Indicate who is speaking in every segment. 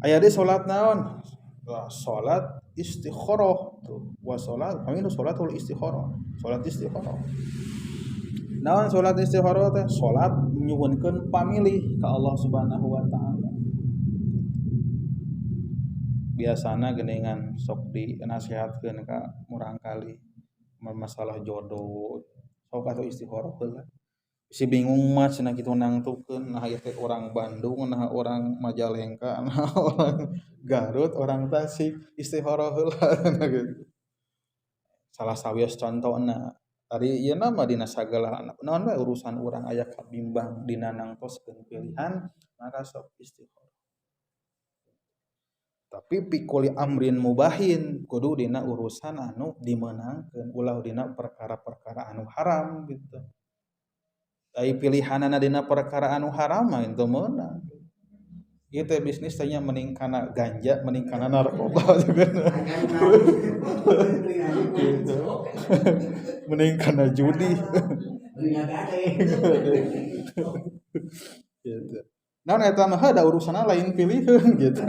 Speaker 1: Aya deui salat naon? Salat istikharah tuh. Wa salat kami salatul istikharah. Salat istikharah. Naon salat istikharah teh? Salat nyuhunkeun pamilih ka Allah Subhanahu wa taala. Biasana geuningan sok dinasihatkeun ka murangkali masalah jodoh sok atuh istikharah heula. Si bingung mah cenah kitu nangtukeun nah ieu teh orang Bandung, nah orang Majalengka, nah orang Garut, orang Tasik, istikharah heula gitu. Salah sawios contona. Ari ieu mah dina sagala naon we urusan urang aya kabimbang dina nangtoskeun pilihan maka sok istikharah. Tapi pikuli amrin mubahin kudu dina urusan anu dimeunangkeun ulah dina perkara-perkara anu haram gitu. Ai pilihanana dina perkara anu haram mah itu meunang. Ieu teh bisnis teh nya mending kana ganja, mending kana narkoba gitu. Mending kana judi. Gitu. Naon eta mah da urusanna lain pilihan gitu.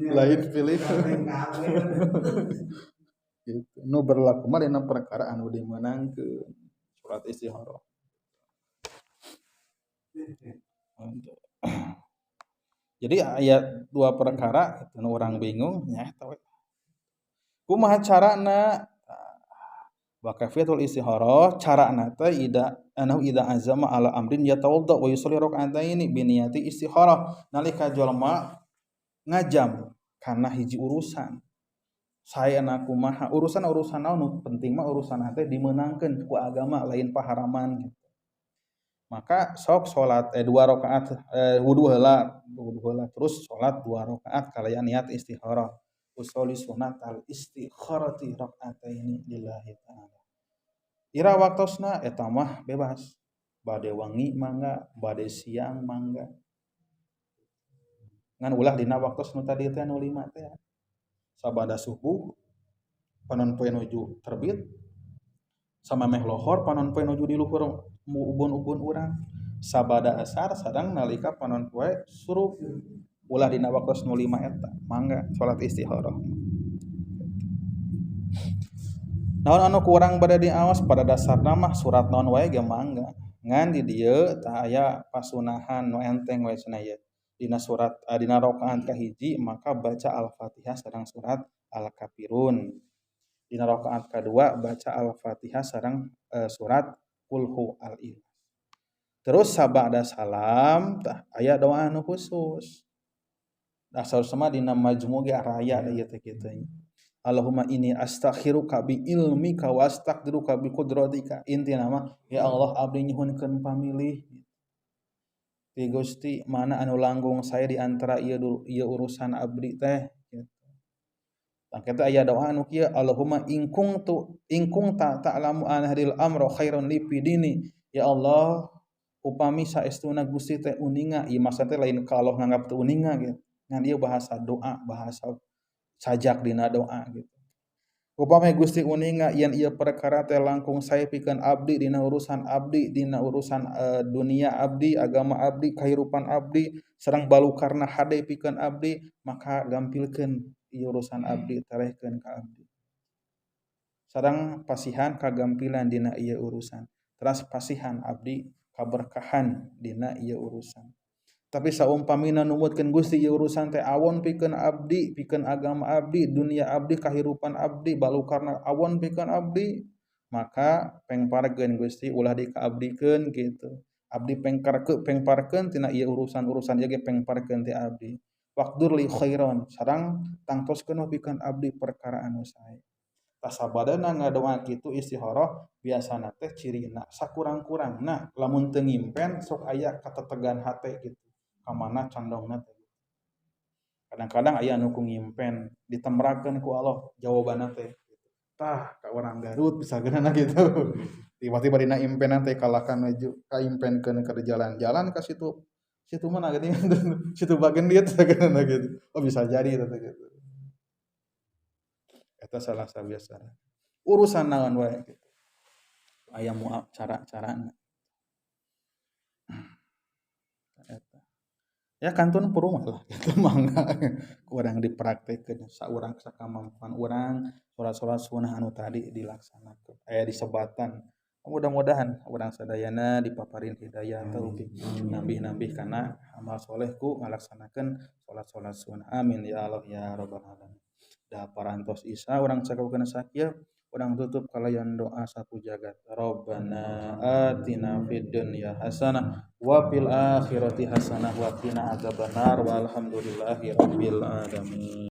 Speaker 1: Lain pilihan. Gitu. Nu berlaku mah dina perkara anu dimeunangkeun. Salat istikharah. Jadi ayat dua perkara itu orang bingung nya eta we. Kumaha carana? Wa kaifiyatul istikharah carana teh ida anahu idza azama ala amrin yatawadda wa yusalli rak'ataini bi niyati istikharah. Nalika jalma ngajam kana hiji urusan. Saena kumaha urusan-urusan naon nu penting mah urusan teh dimeunangkeun ku agama lain paharaman gitu. Maka sok salat dua rakaat wudu heula terus salat dua rakaat kalayan niat istikharah. Usolli sunat al istikharati rakaataini lillahi ta'ala. Ira waktosna eta mah bebas. Bade wangi mangga, bade siang mangga. Ngan ulah dina waktos nu tadi teh nu lima teh. Sabada subuh panon poe nuju terbit sama meh lohor panon poe nuju di luhur ubun-ubun urang. Sabada asar sareng nalika panon poe surup ulah dina waktos nu lima eta mangga salat istikharah. Naon anu kurang bade diaos pada dasarna mah surat naon wae ge mangga. Ngan di dieu tah aya pasunahan nu enteng we cenah ieu. Dina surat dina rakaat kahiji maka baca Al-Fatihah sareng surat Al-Kafirun. Dina rakaat kadua baca Al-Fatihah sareng surat Qulhu al-Ikhlas. Terus sabada salam tah aya doa anu khusus. Dasar sama dina majmu ge araya da ieu teh kitu nya. Allahumma inni astakhiruka bi ilmika wa astaqdiruka bi qudratika. Intina mah ya Allah abdi nyuhunkeun pamilih. Ti Gusti mana anu langkung saya di antara ieu urusan abdi teh gitu. Tah kitu aya doa anu kieu Allahumma in kuntu in kunta ta'lamu an hadil amra khairun li fi dini. Ya Allah upami saestuna Gusti teh uninga ieu maksudna teh lain ka Allah nganggap teu uninga gitu. Ngan ieu bahasa doa, bahasa sajak dina doa gitu. Upami Gusti uninga yen ieu perkara teh langkung sae pikeun abdi dina urusan abdi, dina urusan dunia abdi, agama abdi, kahirupan abdi, sareng balukarna hade pikeun abdi, maka gampilkeun ieu urusan abdi, terehkeun ka abdi. Sareng pasihan kagampilan dina ieu urusan. Teras pasihan abdi kaberkahan dina ieu urusan. Tapi saumpamina numutkeun Gusti ieu urusan teh awon pikeun abdi, pikeun agama abdi, dunia abdi, kahirupan abdi, balukarna awon pikeun abdi, maka pengparkeun Gusti ulah dikaabdikeun kitu. Abdi pengparkeun tina ieu urusan-urusan ieu ge pengparkeun ti abdi. Waqdur li khairon, sareng tangtoskeun pikeun abdi perkara anu sae. Tasabadana ngadoa kitu istikharah biasana teh cirina sakurang-kurangna lamun teu ngimpen sok aya katetegan hate kitu. Kamana condongna teh. Kadang-kadang aya anu ku ngimpen ditemrakeun ku Allah jawabanna teh. Tah ka urang Garut bisa geunana gitu. Tiba-tiba dina impenan teh kalakan menuju ka impenkeun keur jalan-jalan ka situ. Situ mana geuning situ bagendit geunana gitu. Oh bisa jadi eta teh gitu. Eta salah sabiasa. Urusan naon wae gitu. Aya moal cara-carana. Eta. Ya kantun purumah lah gitu, mangga kurang dipraktekkeun saurang sakamampuan urang salat-salat sunnah anu tadi dilaksanakeun aya disebatan. Mudah-mudahan urang sadayana dipaparin hidayah taufik, nambih-nambih kana amal soleh ku ngalaksanakeun salat-salat sunnah. Amin ya Allah ya rabbal alamin. Da parantos Isya, urang cekapkeun sakieu, urang tutup kalayan doa sapu jagat. Rabbana atina fid dunya hasanah wa fil akhirati hasanah wa qina adzabannar, walhamdulillahi rabbil alamin.